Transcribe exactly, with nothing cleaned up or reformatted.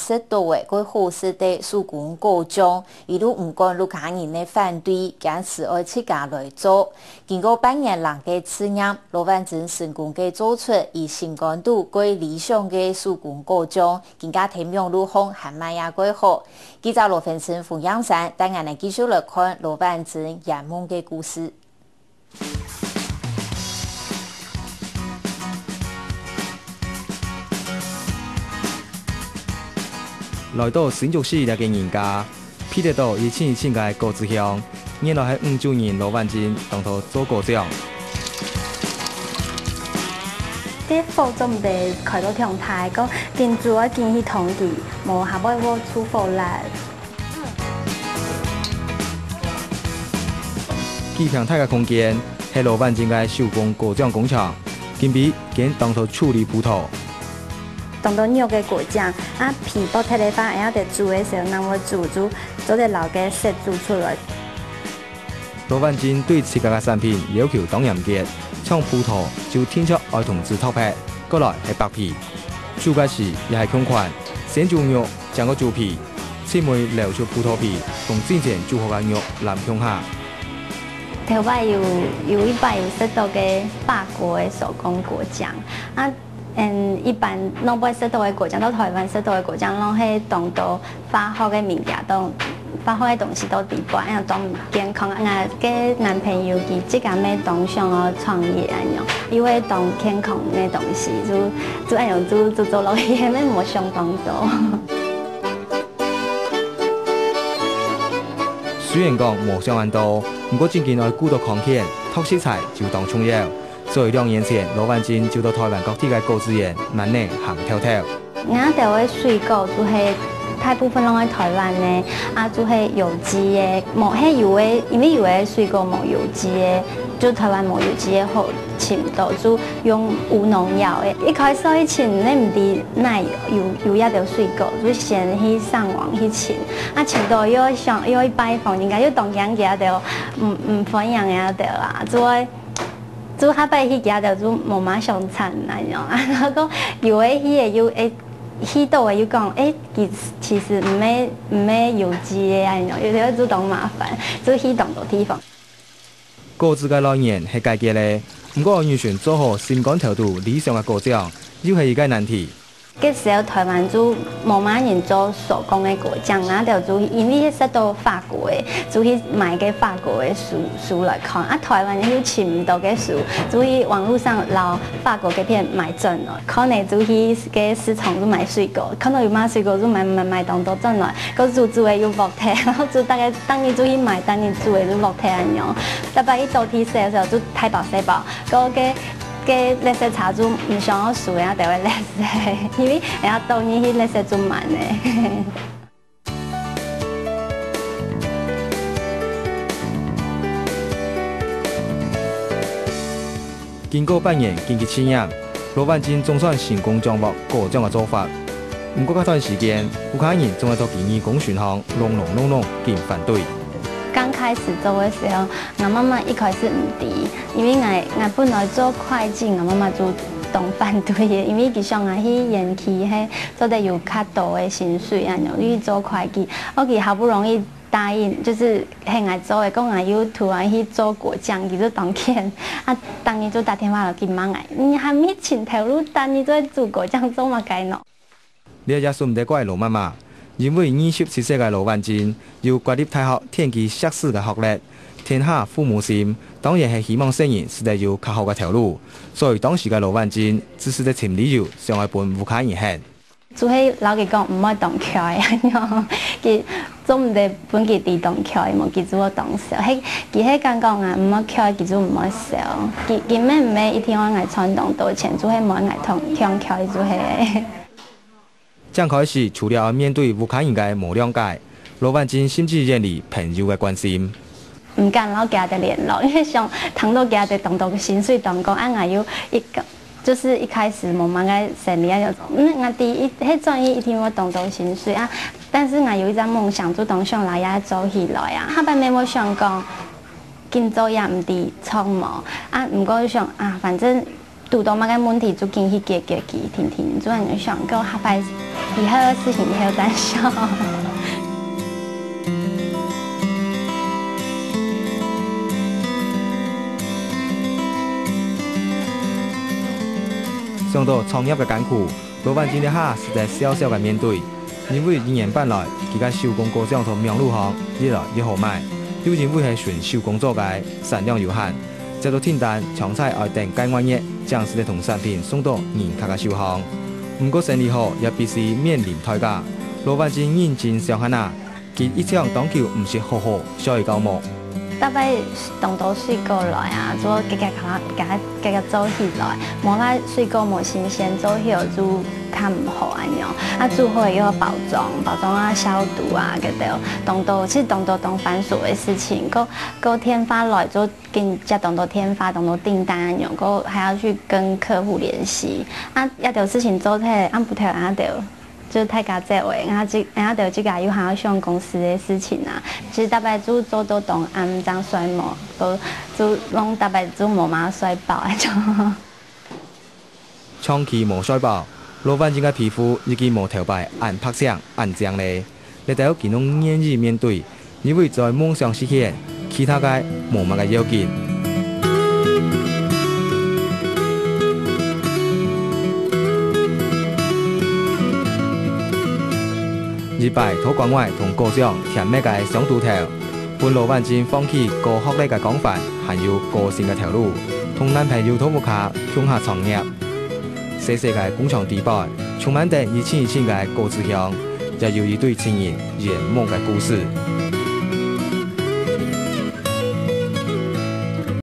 食到个較好食个手工果醬，佢都毋管屋下人个反對，堅持愛自家來做。經過半年零个試驗，羅婉珍成功个做出佢心肝肚較理想个手工果醬，今下在網路項還賣啊較好。記者羅芬珍、馮漾山帶𠊎等繼續來看羅婉珍圓夢个故事。 來到新竹市這个人家，鼻得到一陣一陣个果子香，原來係五九年羅婉珍當初做果醬。該火做毋得開到忒大，講緊煮愛緊去通佢，無下背會出火啦。 幾坪大个空間，係羅婉珍个手工果醬工廠，今晡間當做處理葡萄。當多肉个果醬，啊，皮剝忒个話，會曉得煮个時候，拿來煮，煮，做得摎个色煮出來。羅婉珍對自家个產品要求當嚴格，像葡萄就定著愛同籽脫忒，過來係剝皮。煮个時也係共款，先煮肉，正過煮皮， 盡尾撈出葡萄皮，同之前煮好个肉摻共下。頭擺有，有一擺有食到个法國个手工果醬，啊，嗯，一般外背食到个果醬，到台灣食到个果醬，攏係當多化學个物件，當化學个東西到底背，恁樣當毋健康。啊，𠊎个男朋友佢自家乜當想愛創業恁樣，因為當健康个東西，就，就恁樣就，就做落去，乜無想當多。 雖然講無想恁多，毋過正經愛顧到康健，擇食材就當重要。所以兩年前，羅婉珍就到台灣各地个果子園、滿園行透透。𠊎兜个水果就係大部分攏係台灣个，啊，就係有機个，無，係有个，因為有个水果無有機个，就台灣無有機个好 尋到，就用無農藥个。一開始去尋，你毋知哪有，有這兜水果，就先去上網去尋。啊，尋到又想，又去拜訪，人家又當驚佢兜，毋，毋歡迎佢兜啦，就會，就下擺去佢兜就無麼想參恁樣。啊，然後講有个去个又，誒，去到个又講，誒，其，其實毋係，毋係有機个恁樣，有兜就當麻煩，就去當多地方。 果子个來源係解決了，毋過愛仰般做好心肝頭肚理想个果醬，又係一个難題。該時候台灣就無麼人做手工个果醬，然後就因為食到法國个，就去買个法國个書，書來看。啊，台灣又尋毋到个書，就去網路上摎法國該片買轉來，可能就去該市場就買水果，看到有麼水果就買，買，買當多轉來。 過煮煮个又落忒，然後就逐个逐日就去買，逐日煮个就落忒恁樣。逐擺一到去洗个時候就大包細包，過該，該垃圾車就毋想愛收啊，就會垃圾，因為人家倒入去垃圾就滿了。 經過半年經濟試驗，羅婉珍總算成功掌握果醬个做法。毋過該段時間，屋下人總係在佢耳公脣項隆隆隆隆緊反對。剛開始做个時候，𠊎媽媽一開始毋知，因為𠊎，𠊎本來做會計，𠊎媽媽就當反對个，因為佢想𠊎去園區係做得有較多个薪水恁樣，因為做會計，哦，佢好不容易 答應，就係喊𠊎做个，講𠊎又突然去做果醬，佢就當譴。啊，當日就打電話來去罵𠊎，你還吂尋頭路，逐日就愛煮果醬做麼个呢？這也輸毋得怪羅媽媽，因為二十七歲个羅婉珍有國立大學電機碩士个學歷，天下父母心，當然係希望細人食得有較好个頭路。所以當時个羅婉珍只識得尋理由，想愛分屋下人㧡。 就係摎佢講毋愛當𤸁恁樣，佢做毋得分佢知當𤸁，無佢就會當愁。係，佢係感覺𠊎毋愛𤸁，佢就毋會愁。佢，佢乜毋係一定愛𠊎賺當多錢，就係無愛𠊎當，當𤸁就係。正開始，除了愛面對屋下人个無諒解，羅婉珍甚至遠離朋友个關心。 毋敢摎佢兜聯絡，因為想聽到佢兜當多个薪水當講，啊，𠊎又一個，就係一開始無麼个生理啊，就，嗯，𠊎知一，係專業一定會當多薪水啊，但是𠊎有一隻夢想，就當想來也做起來啊。下擺乜會想講，緊做也毋知著無，啊，毋過想啊，反正堵到麼个問題就緊去解決佢，定定就恁樣想，過下擺以後个事情以後再想。想到創業个艱苦，羅婉貞這下實在笑笑个面對，因為一年半來，佢个手工果醬同網路項越來越好賣，又因為係純手工做个，產量有限，接到訂單，常在愛等過完月，正使得同產品送到人客个手項。毋過生理好，也必須面臨代價。羅婉貞認真想下啊，佢一想當久毋識好好睡一覺無。逐擺當多水果來啊，就遽遽遽遽遽做起來，無啦水果無新鮮，做起來就較毋好恁樣。啊煮好又要包裝，包裝啊消毒啊，該兜當多，其實當多當繁瑣个事情，過過電話來就緊接當多電話，當多訂單恁樣，過還要去跟客戶聯繫。啊這兜事情做忒，暗晡頭啊兜 就大家做伙，然後自然後就自家又還要想公司个事情啊。其實逐擺就做到當暗正睡無，就就攏逐擺就無麼个睡飽該種。長期無睡飽，羅婉貞个皮膚已經無頭擺恁白淨、恁靚咧。這兜佢攏願意面對， 因為只要夢想實現，其他个無麼个要緊。一擺到國外同果醬甜蜜个相堵頭，分羅婉貞放棄高學歷个光環，還有高薪个頭路，同男朋友到屋下共下創業。細細个工廠底背，充滿等一陣一陣个果子香，也有一對情人圓夢个故事。